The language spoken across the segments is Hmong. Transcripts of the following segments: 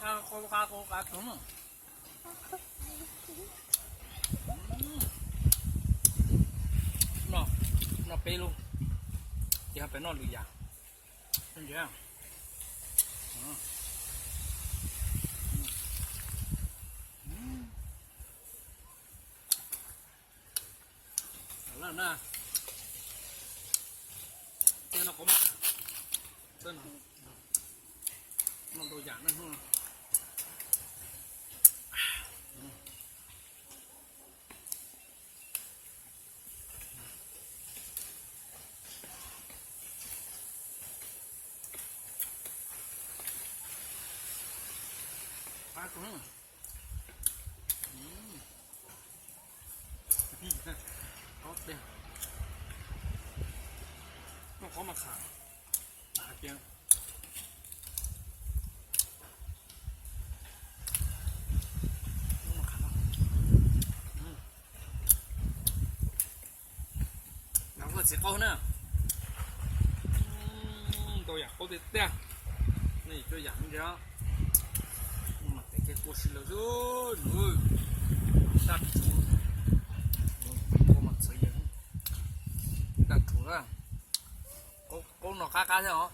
Qab qab qab qab no, no peb lub, ces ho peb noj lwm yam. Lawm na, tej no qhov mas, tej no, no ntau yam na hnub no. Qab tus, qab tiag, noj qhov mas kham, hais tias Nov txiv qaub na, ntau yam qaub tiag tiag. Nej cov yam ntses, mas tes kiag kua si lawm xwb. Daj tsum, qaub mas txawv yawg, daj tsum na. Qaub no qab qab thiab os.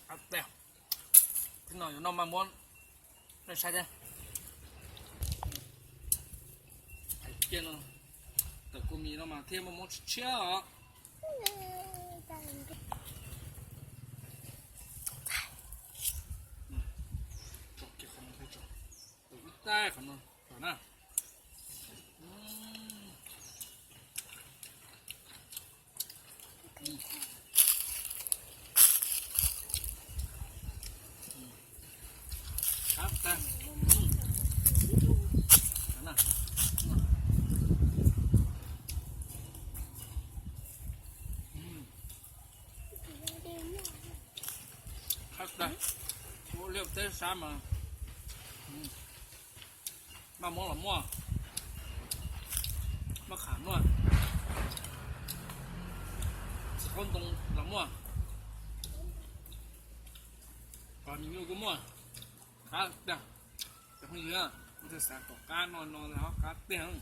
Qab tiag. Tib no yuav noj maj muab nej saib thiab. Hais tias no, tawm kua mis no mas thiaj maj muab tshiab tshiab os. Tsom kiag qhov no thiab tso, tawm ib taig qhov no tso na. Qab tag. Qab tag. Ua liaj teb sab mas maj muab los muaj, maj kham muaj, txiv qaub ntoo los muaj, qos mis nyuj kuj muaj. Qab tiag. Cov phooj ywg, kuv twb xav kom qab no no, qab tiag.